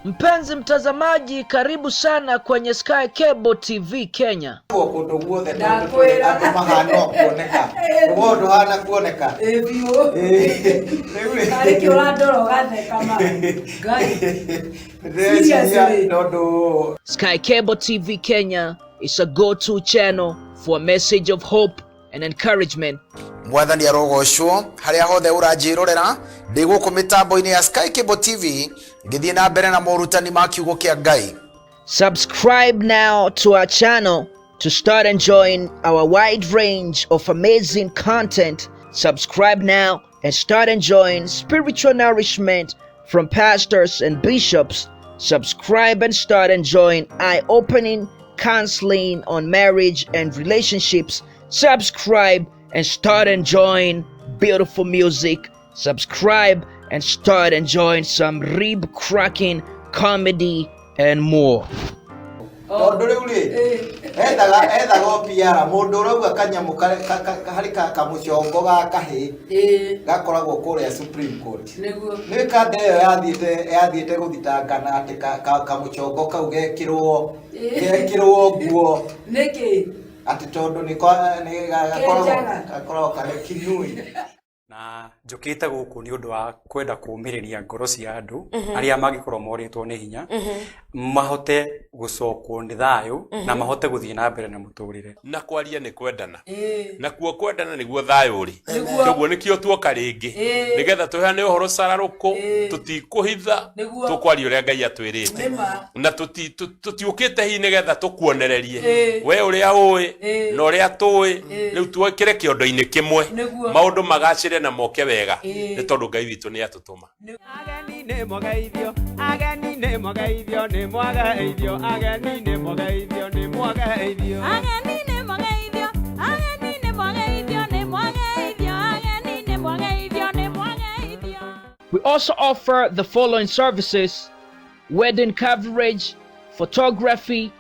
Mpenzi mtazamaji, karibu sana kwenye Sky Cable TV Kenya. Kũndũ guothe Ndakwĩra. andũ mahana o kuoneka rũgongo ndũhana kuoneka. Ĩ biũ. Rĩu rĩ, Tarĩ kĩ ũrandora ũgatheka ma. Ngai. ndĩreciria Seriously. tondũ Sky Cable TV Kenya is a go-to channel for a message of hope and encouragement. Mwathani arogocwo harĩa hothe ũranjĩrorera ndĩ gũkũ mĩtambo-inĩ ya Sky Cable TV ngĩthiĩ na mbere na morutani ma kiugo kĩa Ngai. Subscribe now to our channel to start enjoying our wide range of amazing content. Subscribe now and start enjoying spiritual nourishment from pastors and bishops. Subscribe and start enjoying eye-opening counseling on marriage and relationships. Subscribe and start enjoying beautiful music. Subscribe and start enjoying some rib-cracking comedy and more. Tondũ rĩu rĩ, ethaga o PR mũndũ ũrauga kanyamũ harĩ kamũcongo ga kahĩ Ĩ. gakoragwo kũrĩa Supreme Court. Nĩguo. Nĩ kanda ĩyo yathiĩte gũthitangana atĩ kamũcongo kau gekĩrwo nguo. Nĩkĩ? Atĩ tondũ nĩ gakoragwo Kenjaga. gakoragwo karĩ kinui. Na njũkĩte gũkũ nĩ ũndũ wa kwenda kũũmĩrĩria ngoro cia andũ arĩa mangĩkorwo morĩtwo nĩ hinya, mahote gũcokwo nĩ thayũ na mahote gũthiĩ na mbere na mũtũrĩre. Na kwaria nĩ kwendana. Ĩ. Nakuo kwendana nĩguo thayũ ũrĩ. Nĩguo. Koguo nĩkĩo tuoka rĩngĩ nĩgetha tũheane ũhoro cararũkũ, tũtikũhitha, tũkwaria ũrĩa Ngai atwĩrĩte. Nĩma. Na tũtiũkĩte hihi nĩgetha tũkuonererie we ũrĩa ũĩ na ũrĩa tũĩ, rĩu twĩkĩre kĩondo-inĩ kĩmwe. Nĩguo. Maũndũ magacĩre na moke wega, nĩ tondũ Ngai witũ nĩ atũtũma. Ageni nĩ mwageithio, ageni nĩ mwageithio, nĩ mwageithio, ageni nĩ mwageithio, nĩ mwageithio. Ageni nĩ mwageithio, ageni nĩ mwageithio, nĩ mwageithio, ageni nĩ mwageithio, nĩ mwageithio. We also offer the following services: wedding coverage, photography,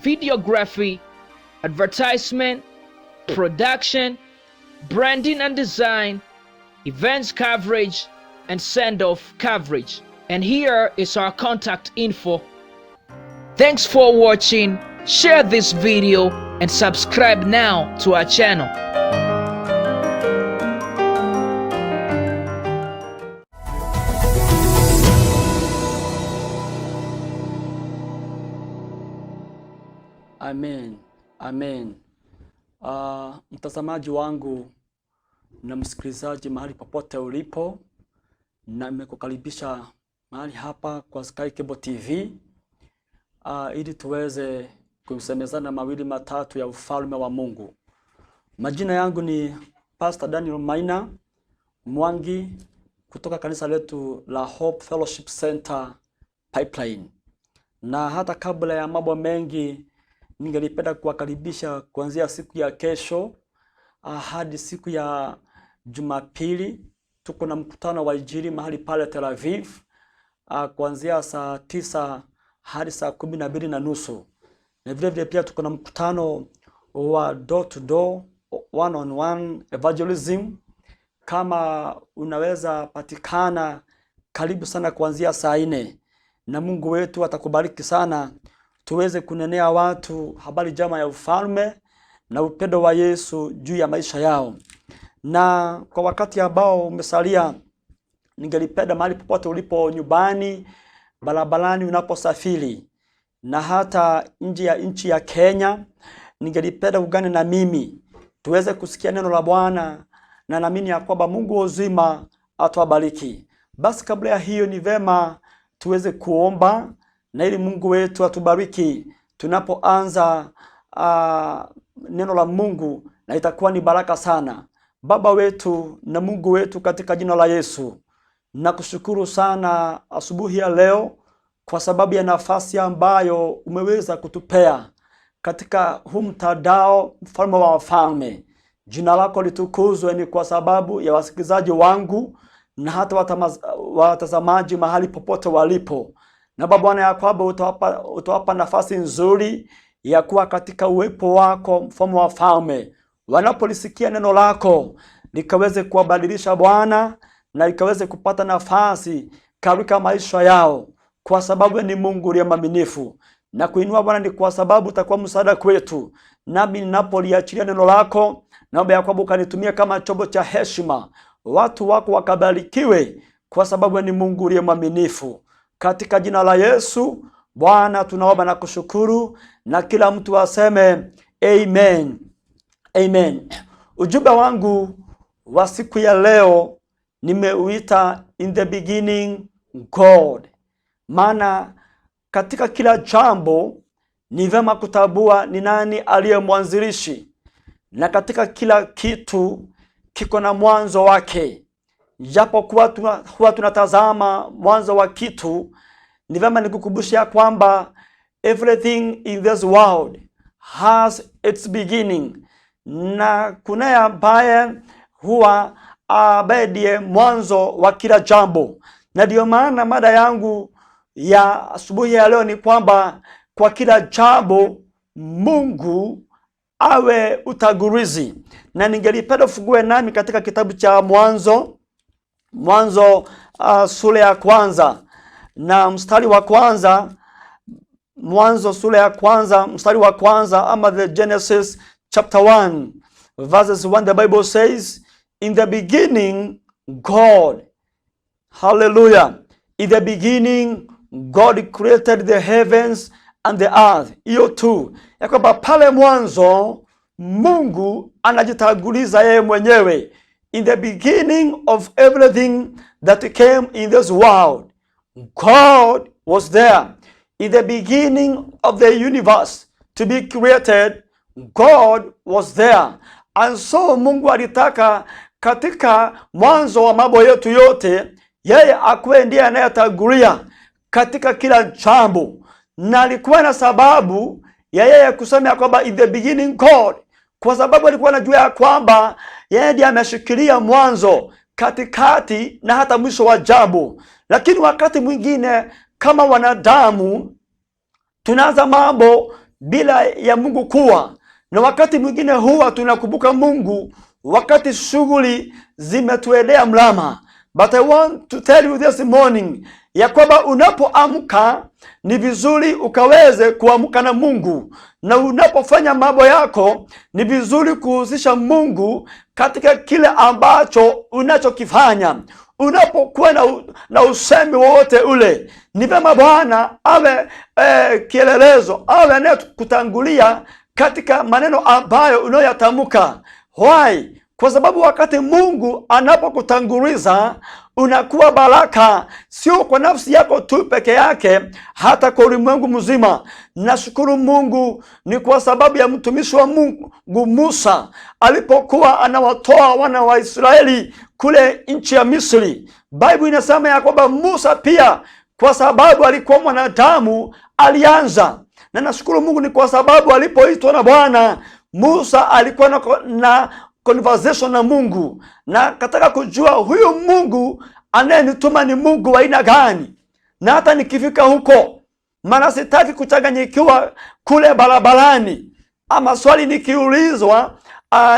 videography, advertisement, production, branding and design, events coverage, and send-off coverage. And here is our contact info. Thanks for watching. Share this video and subscribe now to our channel. Amen. Amen. Mtazamaji wangu na msikilizaji mahali popote ulipo, na nimekukaribisha mahali hapa kwa Sky Cable TV, ili tuweze kusemezana mawili matatu ya ufalme wa Mungu. Majina yangu ni Pastor Daniel Maina Mwangi kutoka kanisa letu la Hope Fellowship Center Pipeline. Na hata kabla ya mambo mengi, ningelipenda kuwakaribisha kuanzia siku ya kesho hadi siku ya Jumapili. Tuko na mkutano wa Injili mahali pale Tel Aviv, kuanzia saa 9 hadi saa 12:30. Na vile vile pia tuko na mkutano wa door to door, one on one evangelism. Kama unaweza patikana, karibu sana kuanzia saa 4, na Mungu wetu atakubariki sana, tuweze kunenea watu habari njema ya ufalme na upendo wa Yesu juu ya maisha yao. Na kwa wakati ambao umesalia, ningelipenda mahali popote ulipo, nyumbani, barabarani, unaposafiri, na hata nje ya nchi ya Kenya, ningelipenda ungane na mimi tuweze kusikia neno la Bwana, na naamini ya kwamba Mungu wa uzima atawabariki. Basi kabla ya hiyo, ni vema tuweze kuomba na ili Mungu wetu atubariki tunapoanza neno la Mungu, na itakuwa ni baraka sana. Baba wetu na Mungu wetu, katika jina la Yesu, nakushukuru sana asubuhi ya leo kwa sababu ya nafasi ambayo umeweza kutupea katika huu mtandao, mfalme wa wafalme. Jina lako litukuzwe, ni kwa sababu ya wasikilizaji wangu na hata watazamaji mahali popote walipo. Na Baba Bwana, ya kwamba utawapa nafasi nzuri ya kuwa katika uwepo wako, mfalme wa wafalme. Wanapolisikia neno lako likaweze kuwabadilisha Bwana, na likaweze kupata nafasi katika maisha yao. kwa sababu ni Mungu uliye mwaminifu. Na kuinua Bwana ni kwa sababu utakuwa msaada kwetu. Nami ninapoliachilia neno lako, naomba ya kwamba ukanitumia kama chombo cha heshima, watu wako wakabarikiwe, kwa sababu ni Mungu uliye mwaminifu. Katika jina la Yesu Bwana tunaomba na kushukuru, na kila mtu aseme amen. Amen. Ujumbe wangu wa siku ya leo nimeuita in the beginning God. Maana katika kila jambo ni vema kutambua ni nani aliye mwanzilishi, na katika kila kitu kiko na mwanzo wake. Japokuwa huwa tunatazama mwanzo wa kitu, ni vema nikukumbusha ya kwamba everything in this world has its beginning, na kunaye ambaye huwa ambaye ndiye mwanzo wa kila jambo. Na ndiyo maana mada yangu ya asubuhi ya leo ni kwamba kwa kila jambo Mungu awe utangulizi, na ningelipenda ufungue nami katika kitabu cha Mwanzo, Mwanzo sura ya kwanza na mstari wa kwanza. Mwanzo sura ya kwanza mstari wa kwanza, ama the Genesis chapter 1 verses 1, the Bible says, in the beginning God, hallelujah, in the beginning God created the heavens and the earth. Hiyo tu ya kwamba pale mwanzo Mungu anajitanguliza yeye mwenyewe. In the beginning of everything that came in this world, God was there. In the beginning of the universe to be created, God was there. And so Mungu alitaka katika mwanzo wa mambo yetu yote, yeye akuwe ndiye anayetangulia katika kila jambo, na alikuwa na sababu ya yeye kusema ya kwamba in the beginning God, kwa sababu alikuwa anajua ya kwamba yeye ndiye ameshikilia mwanzo, katikati na hata mwisho wa jambo. Lakini wakati mwingine kama wanadamu tunaanza mambo bila ya Mungu kuwa, na wakati mwingine huwa tunakumbuka Mungu wakati shughuli zimetuendea mrama. But I want to tell you this morning ya kwamba unapoamka ni vizuri ukaweze kuamka na Mungu, na unapofanya mambo yako ni vizuri kuhusisha Mungu katika kile ambacho unachokifanya. Unapokuwa na usemi wowote ule, ni vema Bwana awe kielelezo, awe anayekutangulia katika maneno ambayo unayoyatamka. Why? Kwa sababu wakati Mungu anapokutanguliza unakuwa baraka, sio kwa nafsi yako tu peke yake, hata kwa ulimwengu mzima. Nashukuru Mungu ni kwa sababu ya mtumishi wa Mungu Musa alipokuwa anawatoa wana wa Israeli kule nchi ya Misri. Bible inasema ya kwamba Musa pia kwa sababu alikuwa mwanadamu alianza, na nashukuru Mungu ni kwa sababu alipoitwa na Bwana Musa alikuwa na conversation na Mungu na kataka kujua huyu Mungu anayenituma ni Mungu wa aina gani, na hata nikifika huko, maana sitaki kuchanganyikiwa kule barabarani, ama swali nikiulizwa,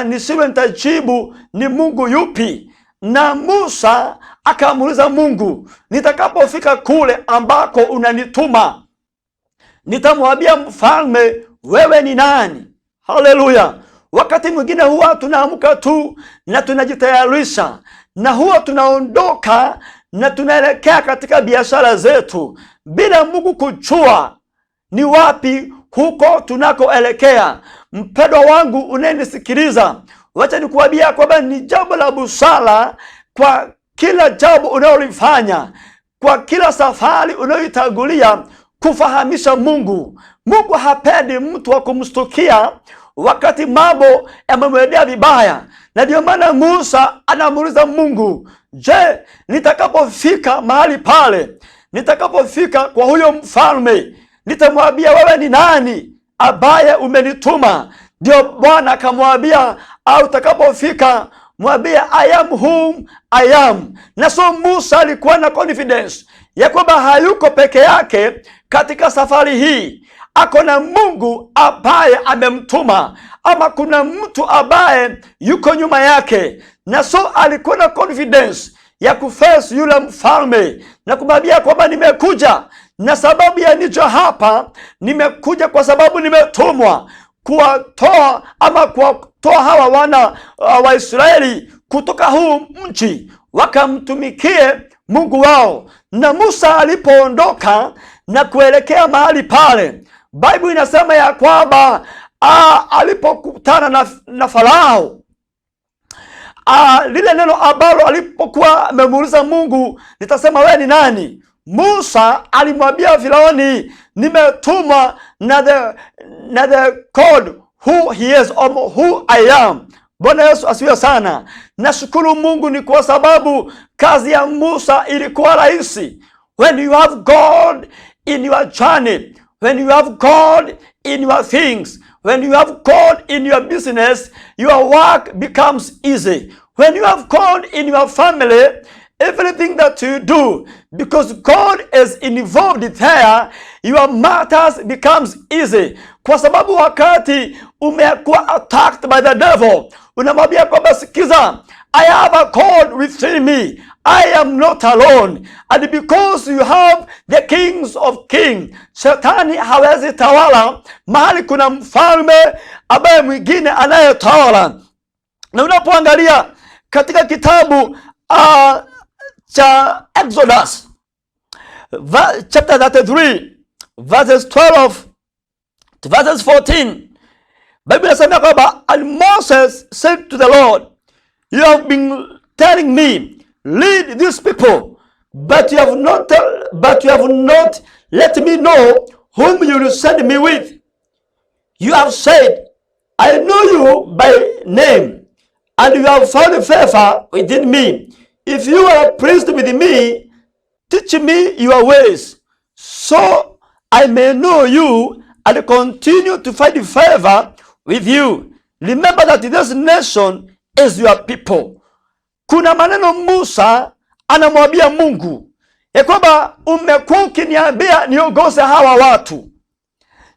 nisiwe nitajibu ni Mungu yupi. Na Musa akamuuliza Mungu, nitakapofika kule ambako unanituma nitamwambia mfalme wewe ni nani? Haleluya! Wakati mwingine huwa tunaamka tu na tunajitayarisha na huwa tunaondoka na tunaelekea katika biashara zetu bila Mungu kujua ni wapi huko tunakoelekea. Mpendwa wangu unayenisikiliza, wacha nikuambia kwamba ni jambo la busara kwa kila jambo unalolifanya, kwa kila safari unayoitangulia kufahamisha Mungu. Mungu hapendi mtu wa kumstukia wakati mambo yamemwendea vibaya, na ndiyo maana Musa anamuuliza Mungu, je, nitakapofika mahali pale, nitakapofika kwa huyo mfalme, nitamwambia wewe ni nani ambaye umenituma? Ndio Bwana akamwambia, au utakapofika mwambie I am whom I am. Na so Musa alikuwa na confidence ya kwamba hayuko peke yake katika safari hii, ako na Mungu ambaye amemtuma, ama kuna mtu ambaye yuko nyuma yake. Na so alikuwa na confidence ya kuface yule mfalme na kumwambia kwamba nimekuja Na sababu ya nicho hapa, nimekuja kwa sababu nimetumwa kuwatoa ama kuwatoa hawa wana wa Israeli kutoka huu mji wakamtumikie Mungu wao. Na Musa alipoondoka na kuelekea mahali pale, Bible inasema ya kwamba alipokutana na Farao, lile neno ambalo alipokuwa amemuuliza Mungu, nitasema wewe ni nani? Musa alimwambia Firauni, nimetumwa na the God who he is or who I am. Bwana Yesu asifiwe sana. Nashukuru Mungu ni kwa sababu kazi ya Musa ilikuwa rahisi. When you have God in your journey, when you have God in your things, when you have God in your business, your work becomes easy. When you have God in your family, everything that you do, because God is involved there, your matters becomes easy. Kwa sababu wakati umekuwa attacked by the devil, unamwambia kwamba sikiza, I have a God within me. I am not alone. And because you have the kings of kings, shetani hawezi tawala mahali kuna mfalme ambaye mwingine anayetawala. Na unapoangalia katika kitabu cha Exodus chapter 33 verses 12 to verses 14, Bible inasema kwamba, "And Moses said to the Lord, 'You have been telling me, lead these people, but you have not let me know whom you will send me with. You have said, I know you by name, and you have found favor within me. If you are pleased with me, teach me your ways, so I may know you and continue to find favor with you. Remember that this nation is your people.'" Kuna maneno Musa anamwambia Mungu ya kwamba umekuwa ukiniambia niongoze hawa watu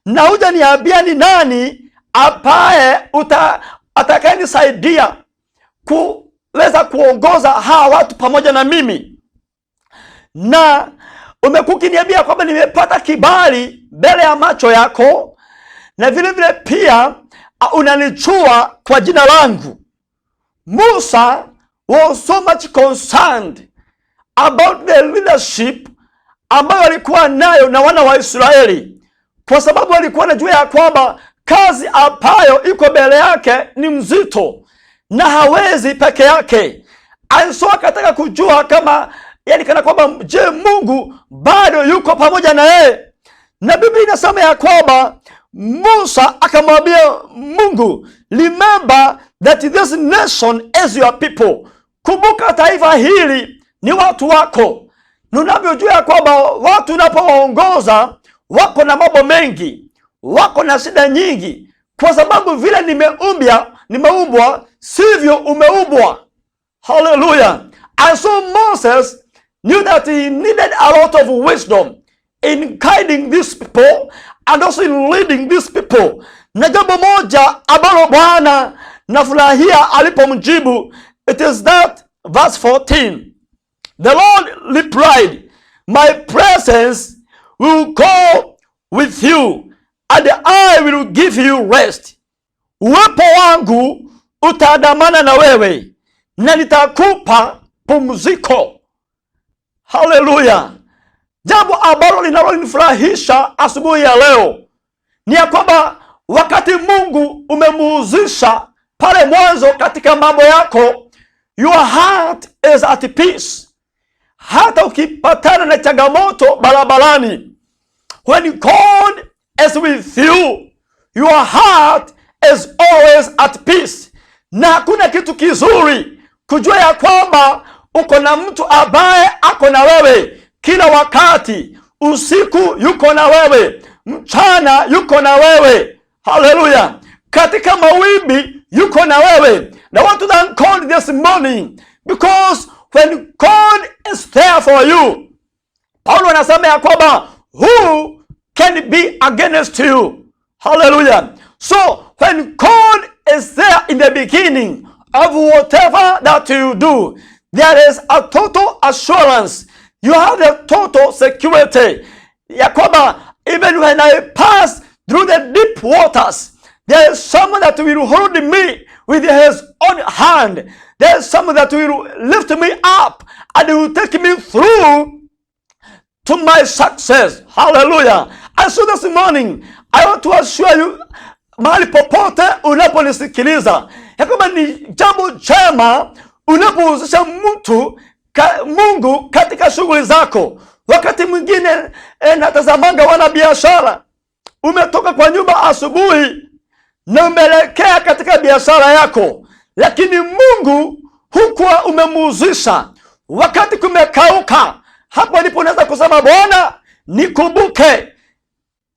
na hujaniambia ni nani ambaye atakayenisaidia kuweza kuongoza hawa watu pamoja na mimi, na umekuwa ukiniambia kwamba nimepata kibali mbele ya macho yako, na vile vile pia unanijua kwa jina langu. Musa was so much concerned about the leadership ambayo alikuwa nayo na wana wa Israeli, kwa sababu alikuwa anajua ya kwamba kazi ambayo iko mbele yake ni mzito na hawezi peke yake. And so akataka kujua kama, yani kana kwamba, je, Mungu bado yuko pamoja na yeye? Na Biblia inasema ya kwamba Musa akamwambia Mungu, "Remember that this nation is your people." Kumbuka taifa hili ni watu wako. Na unavyojua ya kwamba watu unapowaongoza wako na mambo mengi, wako na shida nyingi, kwa sababu vile nimeumbwa sivyo umeumbwa. Hallelujah. And so Moses knew that he needed a lot of wisdom in guiding these people and also in leading these people. Na jambo moja ambalo Bwana nafurahia alipomjibu, it is that verse 14. "The Lord replied, 'My presence will go with you and I will give you rest.' Uwepo wangu utaandamana na wewe na nitakupa pumziko." Haleluya! Jambo ambalo linalonifurahisha asubuhi ya leo ni ya kwamba wakati Mungu umemuhusisha pale mwanzo katika mambo yako, your heart is at peace. Hata ukipatana na changamoto barabarani, when God is with you, your heart is always at peace. Na hakuna kitu kizuri kujua ya kwamba uko na mtu ambaye ako na wewe kila wakati. Usiku yuko na wewe, mchana yuko na wewe. Haleluya! Katika mawimbi yuko na wewe. Na want to thank God this morning because when God is there for you, Paulo anasema ya kwamba, "Who can be against you?" Hallelujah. So when God is there in the beginning of whatever that you do, there is a total assurance. You have the total security. Ya kwamba even when I pass through the deep waters, there is someone that will hold me with his own hand. There is someone that will lift me up and will take me through to my success. Hallelujah. And so this morning, I want to assure you, mahali popote unaponisikiliza, ya kwamba ni jambo jema unapohusisha mtu Mungu katika shughuli zako. Wakati mwingine natazamanga wana biashara, umetoka kwa nyumba asubuhi na umeelekea katika biashara yako, lakini Mungu hukuwa umemuhusisha. Wakati kumekauka, hapo ndipo unaweza kusema, "Bwana, nikumbuke,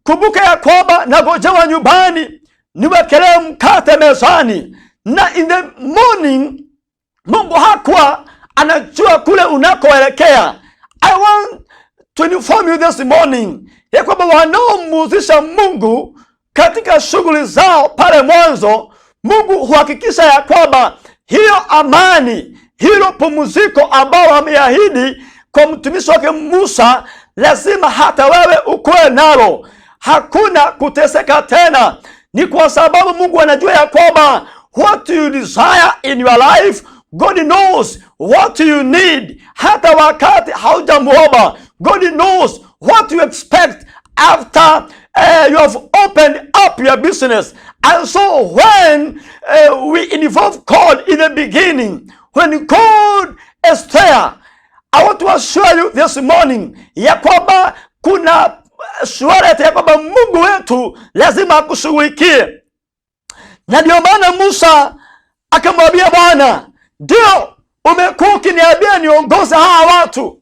kumbuke ya kwamba nagojewa nyumbani, niwekelee mkate mezani." Na in the morning Mungu hakuwa anajua kule unakoelekea. I want to inform you this morning ya kwamba wanaomuhusisha Mungu katika shughuli zao pale mwanzo, Mungu huhakikisha ya kwamba hiyo amani, hilo pumziko ambao ameahidi kwa mtumishi wake Musa, lazima hata wewe ukuwe nalo. Hakuna kuteseka tena. Ni kwa sababu Mungu anajua ya kwamba what you desire in your life, God knows what you need. Hata wakati haujamuomba, God knows what you expect after you have opened up your business. And so when we involve God in the beginning, when God is there, I want to assure you this morning ya kwamba kuna surety ya kwamba Mungu wetu lazima akushughulikie. Na ndio maana Musa akamwambia Bwana, ndio umekuwa ukiniambia niongoze hawa watu,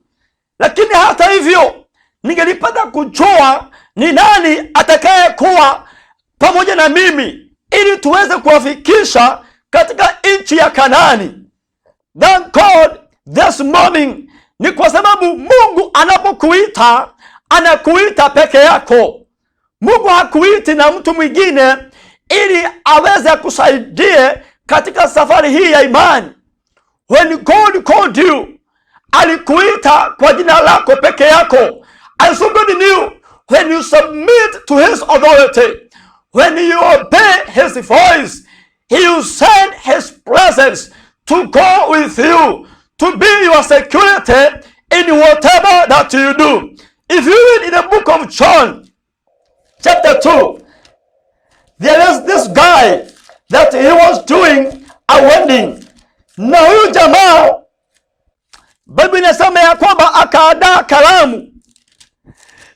lakini hata hivyo ningelipata kujua ni nani atakayekuwa pamoja na mimi ili tuweze kuwafikisha katika nchi ya Kanaani. Thank God this morning ni kwa sababu Mungu anapokuita, anakuita peke yako. Mungu hakuiti na mtu mwingine ili aweze akusaidie katika safari hii ya imani. When God called you, alikuita kwa jina lako peke yako. And so God knew when you submit to his authority, when you obey his voice, he will send his presence to go with you, to be your security in whatever that you do. If you read in the book of John, chapter 2, there is this guy that he was doing a wedding. Na huyu jamaa, Biblia inasema ya kwamba akaandaa karamu,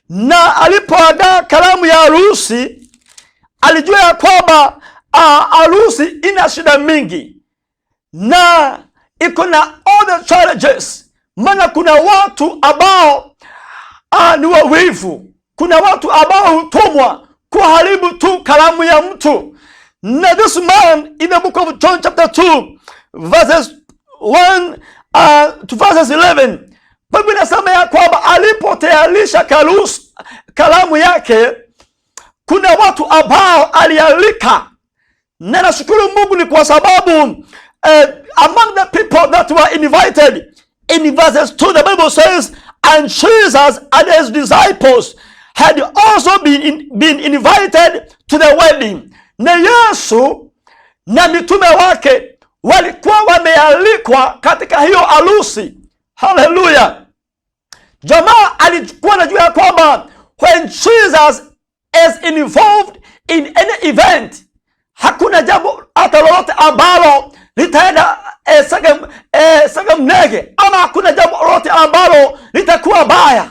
na alipoandaa karamu ya harusi, alijua ya kwamba harusi ina shida mingi na iko na all the challenges, maana kuna watu ambao ni wawivu, kuna watu ambao hutumwa kuharibu tu karamu ya mtu. Na this man in the book of John chapter 2 verses 1 to verses 11, Biblia inasema ya kwamba alipotayarisha karamu yake, kuna watu ambao alialika, na nashukuru Mungu ni kwa sababu among the people that were invited, in verses 2 the Bible says, "And Jesus and his disciples had also been invited to the wedding." Na Yesu na mitume wake walikuwa wamealikwa katika hiyo harusi. Haleluya! Jamaa alikuwa anajua ya kwamba when Jesus is involved in any event, hakuna jambo hata lolote ambalo litaenda segemnege, ama hakuna jambo lolote ambalo litakuwa baya.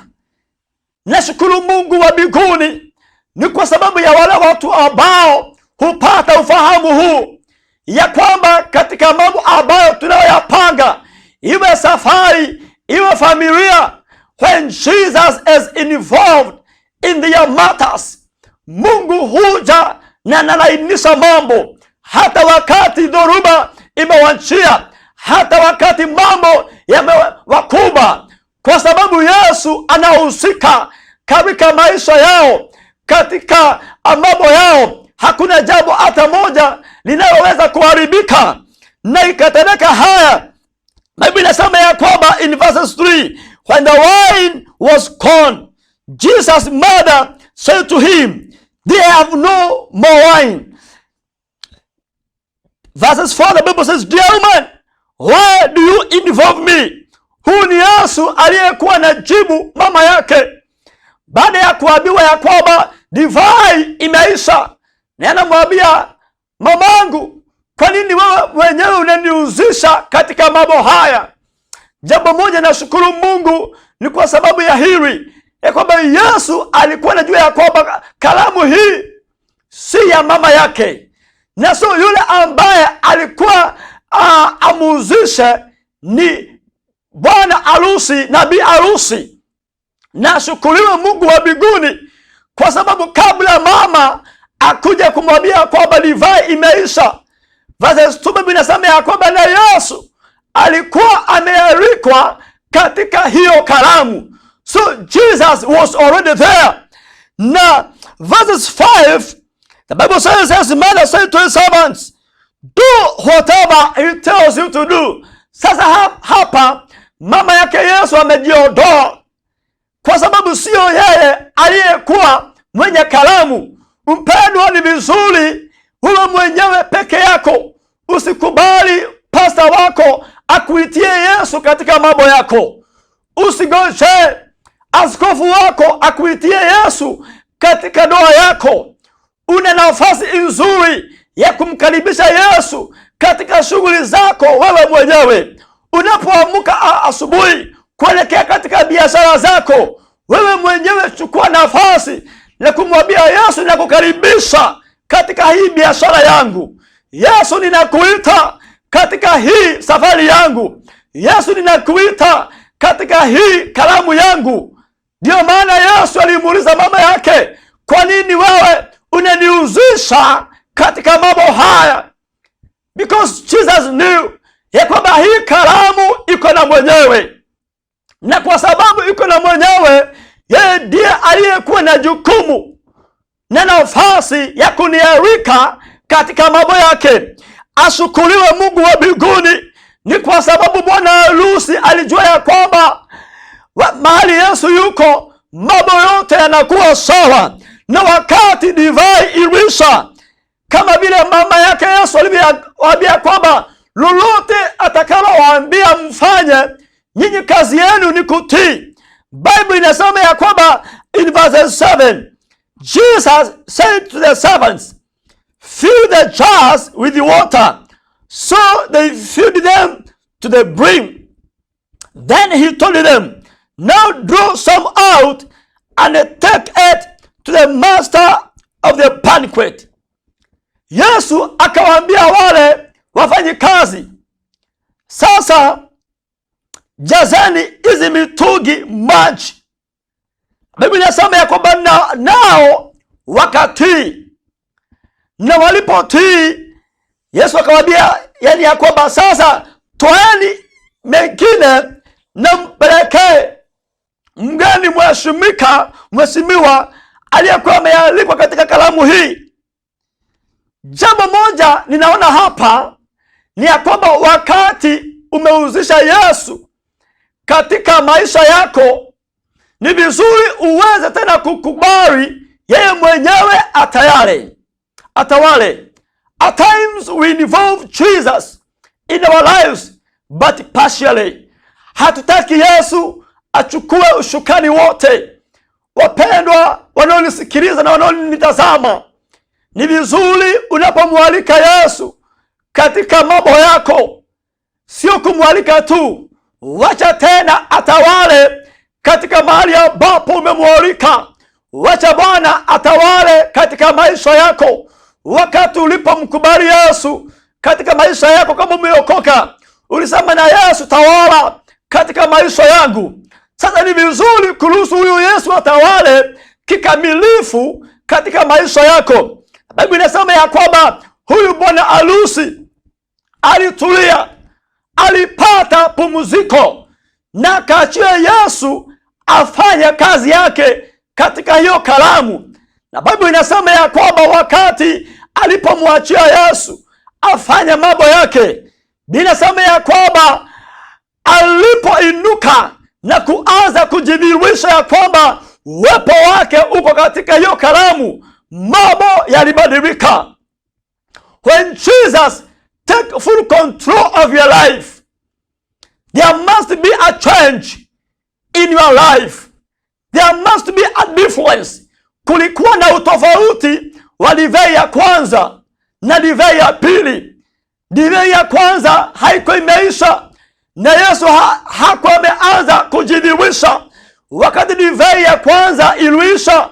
Nashukuru Mungu wa mbinguni ni kwa sababu ya wale watu ambao hupata ufahamu huu ya kwamba katika mambo ambayo tunayoyapanga, iwe safari, iwe familia, when Jesus is involved in their matters, Mungu huja na analainisha mambo, hata wakati dhoruba imewachia, hata wakati mambo yamewakumba, kwa sababu Yesu anahusika katika maisha yao, katika mambo yao. Hakuna jambo hata moja linaloweza kuharibika. Na ikatendeka haya, Biblia inasema ya kwamba in verses 3, when the wine was gone, Jesus' mother said to him, "They have no more wine." Verses 4, the Bible says, "Dear woman, why do you involve me?" Huyu ni Yesu aliyekuwa anajibu mama yake baada ya kuambiwa ya kwamba divai imeisha, na anamwambia, "Mamangu, kwa nini wewe mwenyewe unanihusisha katika mambo haya?" Jambo moja nashukuru Mungu ni kwa sababu ya hili ya kwamba Yesu alikuwa anajua ya kwamba karamu hii si ya mama yake, na sio yule ambaye alikuwa amuuzishe ni bwana harusi na bi harusi. Na shukuriwe Mungu wa mbinguni kwa sababu kabla mama akuja kumwambia kwamba divai imeisha, verses 2 Biblia inasema ya kwamba na Yesu alikuwa amealikwa katika hiyo karamu. So Jesus was already there. Na verses 5, the Bible says, his mother said to his servants, "Do whatever he tells you to do." Sasa hapa mama yake Yesu amejiondoa kwa sababu siyo yeye aliyekuwa mwenye karamu. Mpendwa, ni vizuri wewe mwenyewe peke yako, usikubali pasta wako akuitie Yesu katika mambo yako. Usigoje askofu wako akuitie Yesu katika ndoa yako. Una nafasi nzuri ya kumkaribisha Yesu katika shughuli zako wewe mwenyewe. Unapoamka asubuhi kuelekea katika biashara zako, wewe mwenyewe chukua nafasi na kumwambia Yesu, "Nakukaribisha katika hii biashara yangu. Yesu, ninakuita katika hii safari yangu. Yesu, ninakuita katika hii karamu yangu." Ndiyo maana Yesu alimuuliza mama yake, "Kwa nini wewe unanihusisha katika mambo haya?" Because Jesus knew ya kwamba hii karamu iko na mwenyewe, na kwa sababu iko na mwenyewe, yeye ndiye aliyekuwa na jukumu na nafasi ya kunialika katika mambo yake. Ashukuriwe Mungu wa mbinguni, ni kwa sababu bwana harusi alijua ya kwamba mahali Yesu yuko mambo yote yanakuwa sawa, na wakati divai iliisha, kama vile mama yake Yesu alivyowaambia kwamba lolote atakalowaambia mfanye, nyinyi kazi yenu ni kutii. Bible inasema ya kwamba in verse 7, Jesus said to the servants, "Fill the jars with the water." So they filled them to the brim. Then he told them, "Now draw some out and take it to the master of the banquet." Yesu akawaambia wale wafanyikazi, "Sasa jazeni hizi mitungi maji." Biblia inasema ya kwamba nao wakatii, na walipotii Yesu akawaambia yani ya kwamba sasa toeni mengine na mpelekee mgeni mheshimika, mheshimiwa aliyekuwa amealikwa katika karamu hii. Jambo moja ninaona hapa ni ya kwamba wakati umehusisha Yesu katika maisha yako, ni vizuri uweze tena kukubali yeye mwenyewe atayare atawale. At times we involve Jesus in our lives but partially. Hatutaki Yesu achukue ushukani wote. Wapendwa wanaonisikiliza na wanaonitazama, ni vizuri unapomwalika Yesu katika mambo yako, sio kumwalika tu, wacha tena atawale katika mahali ambapo umemwalika. Wacha Bwana atawale katika maisha yako. Wakati ulipomkubali Yesu katika maisha yako, kama umeokoka, ulisema na Yesu, "Tawala katika maisha yangu." Sasa ni vizuri kuruhusu huyu Yesu atawale kikamilifu katika maisha yako. Biblia inasema ya kwamba huyu bwana harusi alitulia, alipata pumziko na akaachia Yesu afanye kazi yake katika hiyo karamu. Na Biblia inasema ya kwamba wakati alipomwachia Yesu afanye mambo yake, Biblia inasema ya kwamba alipoinuka na kuanza kujidhihirisha ya kwamba Uwepo wake uko katika hiyo karamu, mambo yalibadilika. When Jesus take full control of your life, there must be a change in your life. There must be a difference. Kulikuwa na utofauti wa divai ya kwanza na divai ya pili. Divai ya kwanza haikuwa imeisha na Yesu hakuwa ameanza kujidhihirisha. Wakati divai ya kwanza iliisha,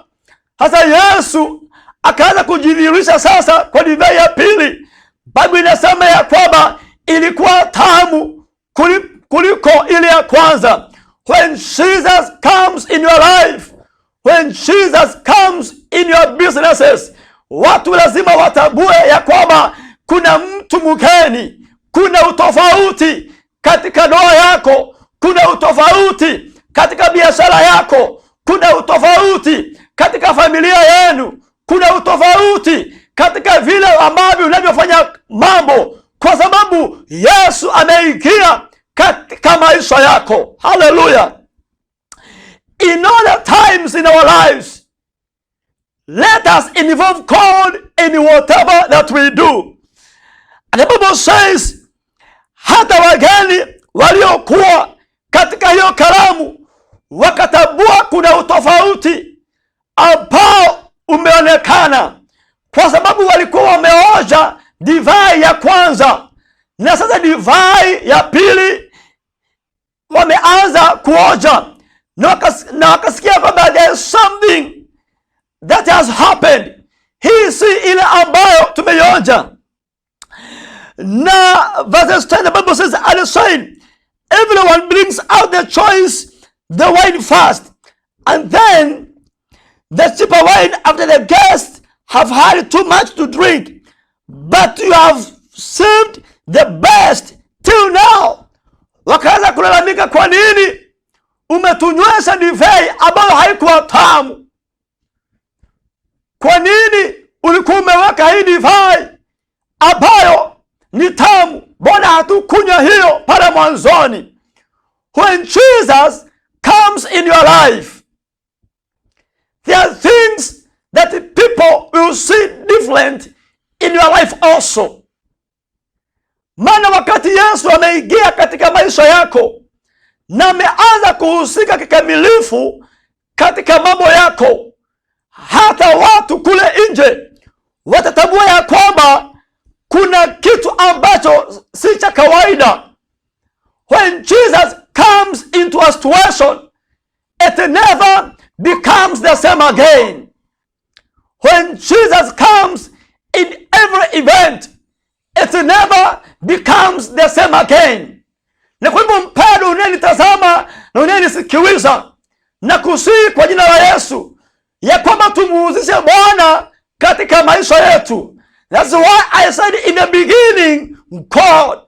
sasa Yesu akaanza kujidhihirisha sasa kwa divai ya pili. Biblia inasema ya kwamba ilikuwa tamu kuliko ile ya kwanza. When Jesus comes in your life, when Jesus comes in your businesses, watu lazima watambue ya kwamba kuna mtu mgeni, kuna utofauti katika ndoa yako, kuna utofauti katika biashara yako, kuna utofauti katika familia yenu, kuna utofauti katika vile ambavyo unavyofanya mambo, kwa sababu Yesu ameingia katika maisha yako. Haleluya! In other times in our lives, let us involve God in whatever that we do. And the Bible says, hata wageni waliokuwa katika hiyo karamu wakatambua kuna utofauti ambao umeonekana, kwa sababu walikuwa wameonja divai ya kwanza na sasa divai ya pili wameanza kuonja na wakasikia kwamba there is something that has happened. Hii si ile ambayo tumeionja. Na verses 10, the Bible says, and saying, "Everyone brings out the choice, the wine first, and then the cheaper wine after the guests have had too much to drink. But you have saved the best till now." Wakaanza kulalamika, "Kwa nini umetunywesha divai ambayo haikuwa tamu? Kwa nini ulikuwa umeweka hii divai ambayo ni tamu? Mbona hatukunywa hiyo pale mwanzoni?" When Jesus comes in your life, there are things that people will see different in your life also. Maana wakati Yesu ameingia katika maisha yako na ameanza kuhusika kikamilifu katika mambo yako, hata watu kule nje watatambua ya kwamba kuna kitu ambacho si cha kawaida. When Jesus comes into a situation, it never becomes the same again. When Jesus comes in every event, it never becomes the same again. Na kwa hivyo, mpendwa unayenitazama na unayenisikiliza, nakusihi kwa jina la Yesu ya kwamba tumuhusishe Bwana katika maisha yetu. That's why I said in the beginning, God.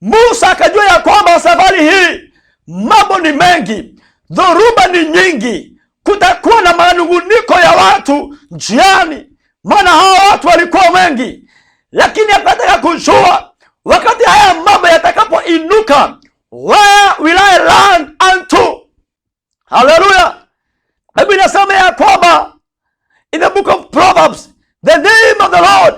Musa akajua ya kwamba safari hii mambo ni mengi, dhoruba ni nyingi, kutakuwa na manunguniko ya watu njiani, maana hawa watu walikuwa wengi, lakini akataka kujua wakati haya mambo yatakapoinuka, where will I run unto? Haleluya! Biblia inasema ya kwamba in the book of Proverbs, the name of the Lord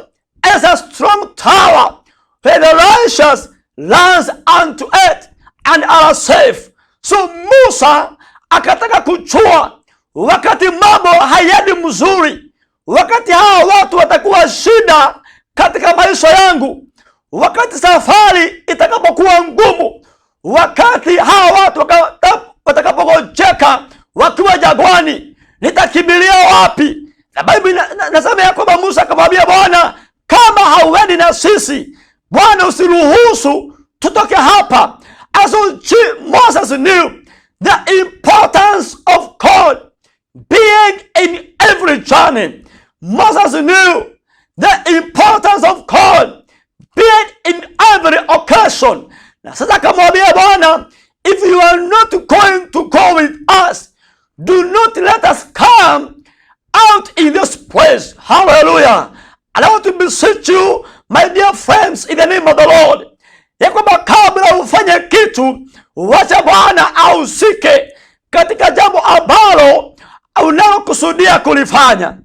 is a strong tower where the righteous runs unto it and are safe. So Musa akataka kujua wakati mambo hayaendi mzuri, wakati hawa watu watakuwa shida katika maisha yangu, wakati safari itakapokuwa ngumu, wakati hawa watu watakapogonjeka wakiwa jangwani, nitakimbilia wapi? Na Biblia nasema ya kwamba Musa akamwambia Bwana, kama hauendi na sisi, Bwana usiruhusu tutoke hapa. As Moses knew the importance of God being in every journey. Moses knew the importance of God being in every occasion. Na sasa akamwambia Bwana, "If you are not going to go with us, do not let us come out in this place." Hallelujah. And I want to beseech you, my dear friends, in the name of the Lord, ya kwamba kabla ufanye kitu, wacha Bwana ahusike katika jambo ambalo kulifanya.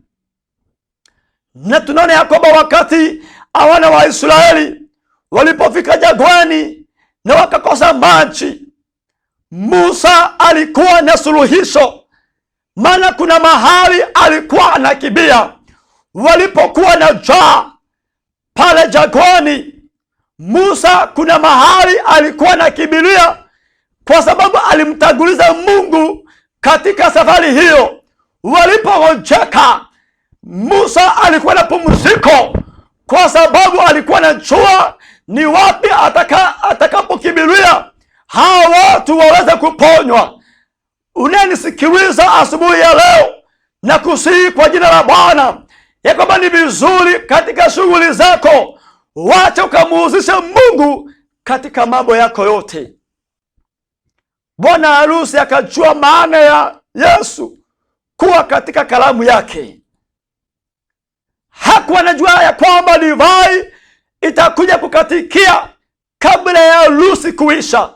Na tunaona ya kwamba wakati wana wa Israeli walipofika jangwani na wakakosa maji, Musa alikuwa na suluhisho, maana kuna mahali alikuwa anakimbia walipokuwa na njaa pale jangwani. Musa kuna mahali alikuwa anakimbilia kwa sababu alimtanguliza Mungu katika safari hiyo. Walipogonjeka, Musa alikuwa na pumziko kwa sababu alikuwa anajua ni wapi atakapokimbilia hawa watu waweze kuponywa. Unayenisikiliza asubuhi ya leo, nakusihi kwa jina la Bwana ya kwamba ni vizuri katika shughuli zako, wacha ukamuhusishe Mungu katika mambo yako yote. Bwana harusi akajua maana ya Yesu kuwa katika karamu yake. Hakuwa anajua ya kwamba divai itakuja kukatikia kabla ya harusi kuisha.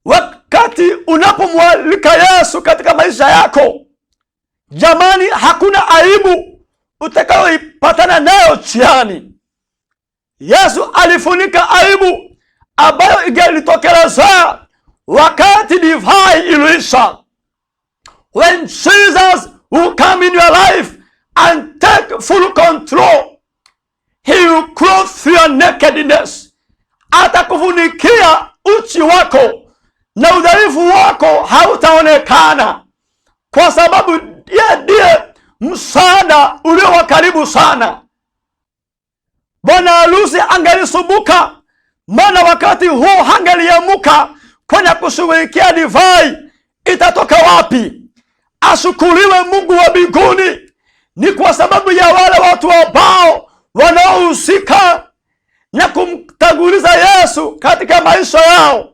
Wakati unapomwalika Yesu katika maisha yako, jamani, hakuna aibu utakayoipatana nayo njiani. Yesu alifunika aibu ambayo ingelitokelezea wakati divai iliisha. When Jesus will come in your life and take full control, he will clothe your nakedness. Atakufunikia uchi wako na udhaifu wako hautaonekana, kwa sababu yeye ndiye msaada ulio wa karibu sana. Bwana harusi angelisumbuka, maana wakati huo hangeliamuka kwenda kushughulikia divai itatoka wapi? Ashukuriwe Mungu wa mbinguni, ni kwa sababu ya wale watu ambao wanaohusika na kumtanguliza Yesu katika maisha yao.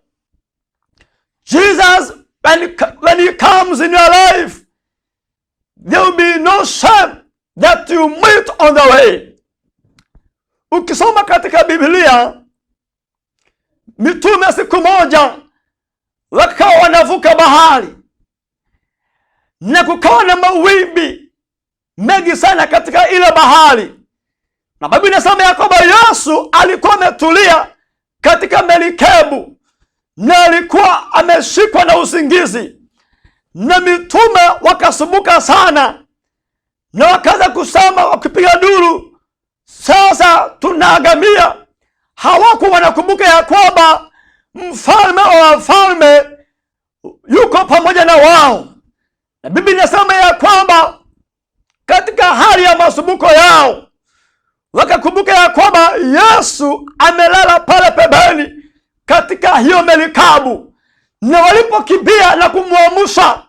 Jesus, when he comes in your life, there will be no shame that you meet on the way. Ukisoma katika Biblia, mitume siku moja wakawa wanavuka bahari na kukawa na mawimbi mengi sana katika ile bahari, na Biblia inasema ya kwamba Yesu alikuwa ametulia katika melikebu na alikuwa ameshikwa na usingizi, na mitume wakasumbuka sana na wakaanza kusema wakipiga nduru, sasa tunaangamia. Hawakuwa wanakumbuka ya kwamba mfalme wa wafalme yuko pamoja na wao, na Biblia inasema ya kwamba katika hali ya masumbuko yao wakakumbuka ya kwamba Yesu amelala pale pembeni katika hiyo melikabu, na walipokimbia na kumwamusha,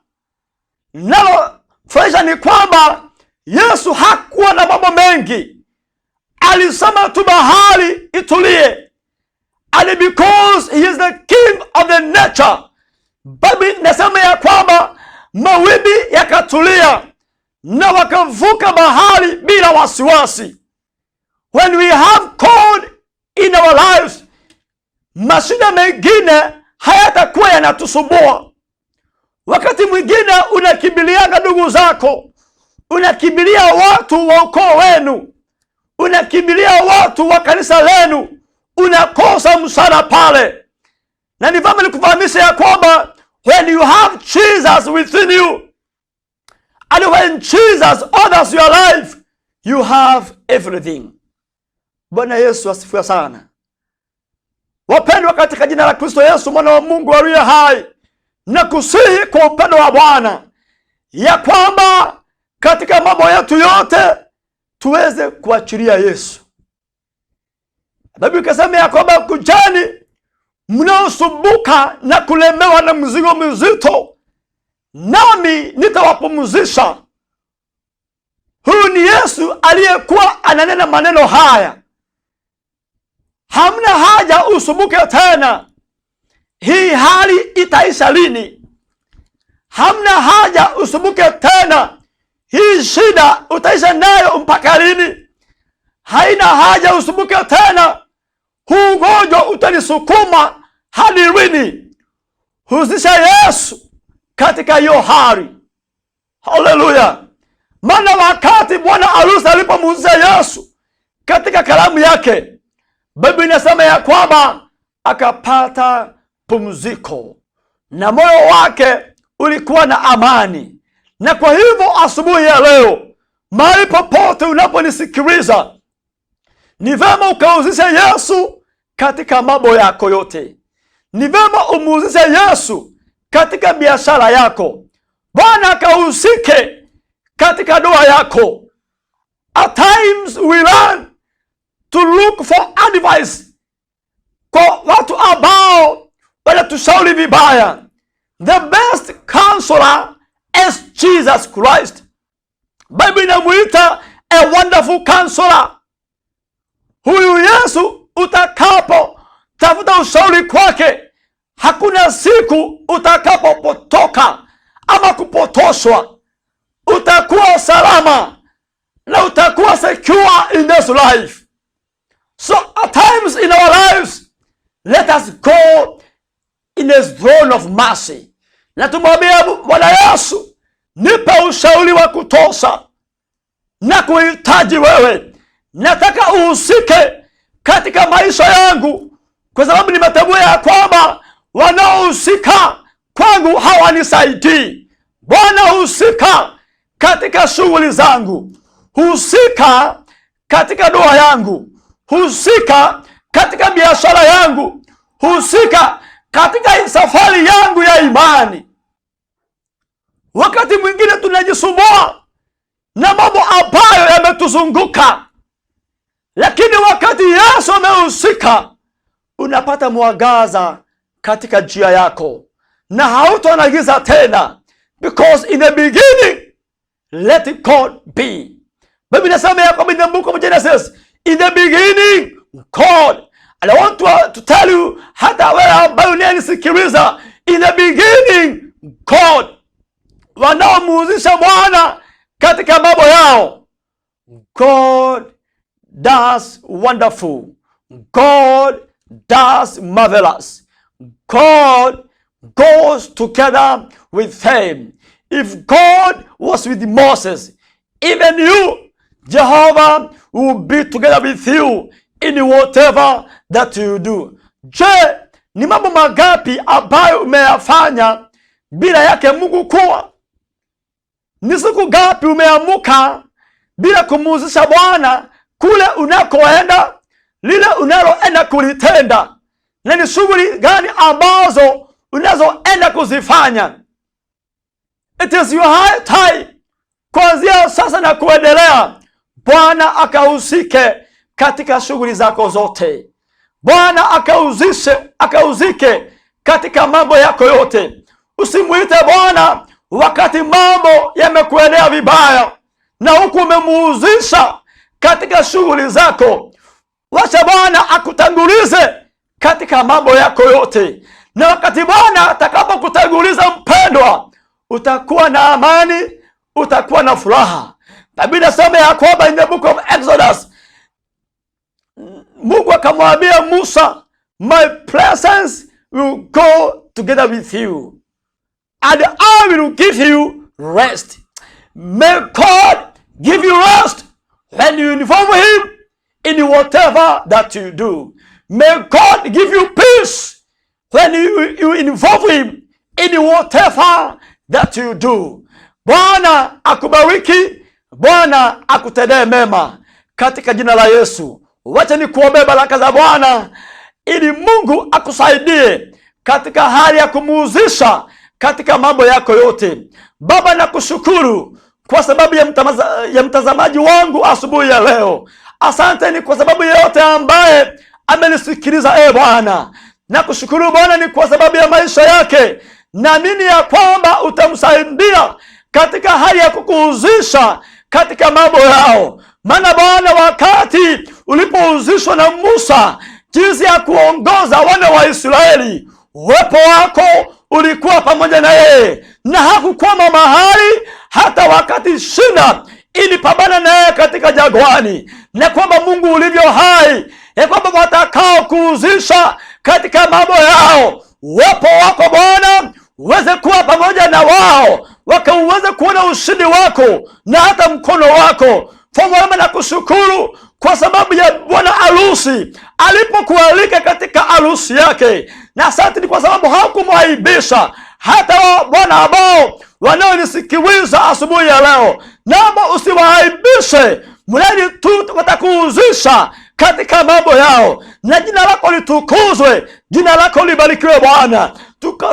nalo furahisha ni kwamba Yesu hakuwa na mambo mengi, alisema tu bahari itulie, and because he is the king of the nature, Biblia inasema ya kwamba mawimbi yakatulia na wakavuka bahari bila wasiwasi. When we have God in our lives, mashida mengine hayatakuwa yanatusumbua. Wakati mwingine unakimbiliaga ndugu zako, unakimbilia watu wa ukoo wenu, unakimbilia watu wa kanisa lenu, unakosa msaada pale. Na ni vyema nikufahamisha ya kwamba when you have Jesus within you and when Jesus orders your life, you have everything. Bwana Yesu asifiwe sana. Wapendwa katika jina la Kristo Yesu mwana wa Mungu aliye hai, nakusihi kwa upendo wa Bwana ya kwamba katika mambo yetu yote tuweze kuachilia Yesu. Biblia ikasema ya kwamba kujeni mnaosumbuka na kulemewa na mzigo mzito, nami nitawapumzisha. Huyu ni Yesu aliyekuwa ananena maneno haya. Hamna haja usumbuke tena, hii hali itaisha lini? Hamna haja usumbuke tena, hii shida utaisha nayo mpaka lini? Haina haja usumbuke tena, huu ugonjwa utanisukuma hadi lini? Husisha Yesu katika hiyo hali. Haleluya! Maana wakati bwana harusi alipomuuzia Yesu katika karamu yake, Biblia inasema ya kwamba akapata pumziko na moyo wake ulikuwa na amani. Na kwa hivyo asubuhi ya leo, mahali popote unaponisikiliza, ni vema ukahusisha Yesu katika mambo yako yote. Ni vema umuhusishe Yesu katika biashara yako. Bwana akahusike katika ndoa yako. At times we learn to look for advice kwa watu ambao wanatushauri vibaya. The best counselor is Jesus Christ. Bible inamuita a wonderful counselor. Huyu Yesu utakapo tafuta ushauri kwake, hakuna siku utakapopotoka ama kupotoshwa. Utakuwa salama na utakuwa secure in this life. So at times in our lives, let us go in his throne of mercy, na tumwambie Bwana Yesu, nipe ushauri wa kutosha na kuhitaji wewe. Nataka uhusike katika maisha yangu, kwa sababu nimetambua ya kwamba wanaohusika kwangu hawanisaidii. Bwana, husika katika shughuli zangu, husika katika ndoa yangu, husika katika biashara yangu, husika katika safari yangu ya imani. Wakati mwingine tunajisumbua na mambo ambayo yametuzunguka, lakini wakati Yesu amehusika, unapata mwangaza katika njia yako na hautaona giza tena, because in the beginning let God be. Biblia inasema ya kwamba in the book of Genesis, in the beginning God. And I want to tell you, hata wewe ambaye unanisikiliza, in the beginning God. Wanaomuhusisha Bwana katika mambo yao, God does wonderful. God does marvelous. God goes together with them. If God was with Moses, even you, Jehovah will be together with you in whatever that you do. Je, ni mambo mangapi ambayo umeyafanya bila yake Mungu kuwa? Ni siku ngapi umeamuka bila kumuhusisha Bwana kule unakoenda, lile unaloenda kulitenda, na ni shughuli gani ambazo unazoenda kuzifanya? It is your high time, kuanzia sasa na kuendelea, Bwana akahusike katika shughuli zako zote. Bwana akahusike katika mambo yako yote. Usimuite Bwana wakati mambo yamekuendea vibaya na huku umemuhusisha katika shughuli zako. Wacha Bwana akutangulize katika mambo yako yote, na wakati Bwana atakapokutanguliza, mpendwa, utakuwa na amani, utakuwa na furaha. Biblia inasema ya kwamba in the book of Exodus, Mungu akamwambia Musa, my presence will go together with you and I will give you rest. May God give you rest when you involve him in whatever that you do. May God give you peace when you involve him in whatever that you do. Bwana akubariki, Bwana akutendee mema katika jina la Yesu. Wacha nikuombee baraka za Bwana ili Mungu akusaidie katika hali ya kumuhusisha katika mambo yako yote. Baba, nakushukuru kwa sababu ya mtazamaji wangu asubuhi ya leo. Asante ni kwa sababu yeyote ambaye amenisikiliza, e Bwana. Nakushukuru Bwana ni kwa sababu ya maisha yake. Naamini ya kwamba utamsaidia katika hali ya kukuhusisha katika mambo yao. Maana Bwana, wakati ulipohusishwa na Musa jinsi ya kuongoza wana wa Israeli, uwepo wako ulikuwa pamoja na yeye na hakukwama mahali, hata wakati shida ilipambana na yeye katika jangwani, na kwamba Mungu ulivyo hai, ya kwamba watakao kuhusisha katika mambo yao, uwepo wako Bwana uweze kuwa pamoja na wao. wakauweze kuona ushindi wako na hata mkono wako. Mfalme wa rehema, nakushukuru kwa sababu ya bwana harusi alipokualika katika harusi yake, na asante ni kwa sababu hakumwaibisha hata Bwana ambao wanaonisikiliza asubuhi ya leo, naomba usiwaaibishe, mradi tu watakuuzisha katika mambo yao, na jina lako litukuzwe, jina lako libarikiwe Bwana.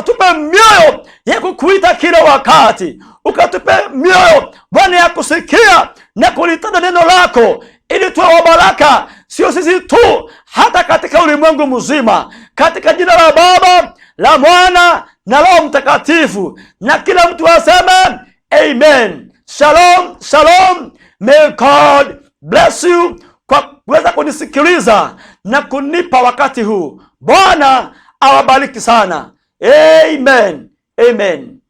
Tupe mioyo ya kukuita kila wakati, ukatupe mioyo Bwana ya kusikia na kulitenda neno lako, ili tuwe wa baraka, sio sisi tu, hata katika ulimwengu mzima, katika jina la Baba, la Mwana na Roho Mtakatifu, na kila mtu aseme amen. Shalom, shalom. May God bless you kwa kuweza kunisikiliza na kunipa wakati huu. Bwana awabariki sana. Amen, amen.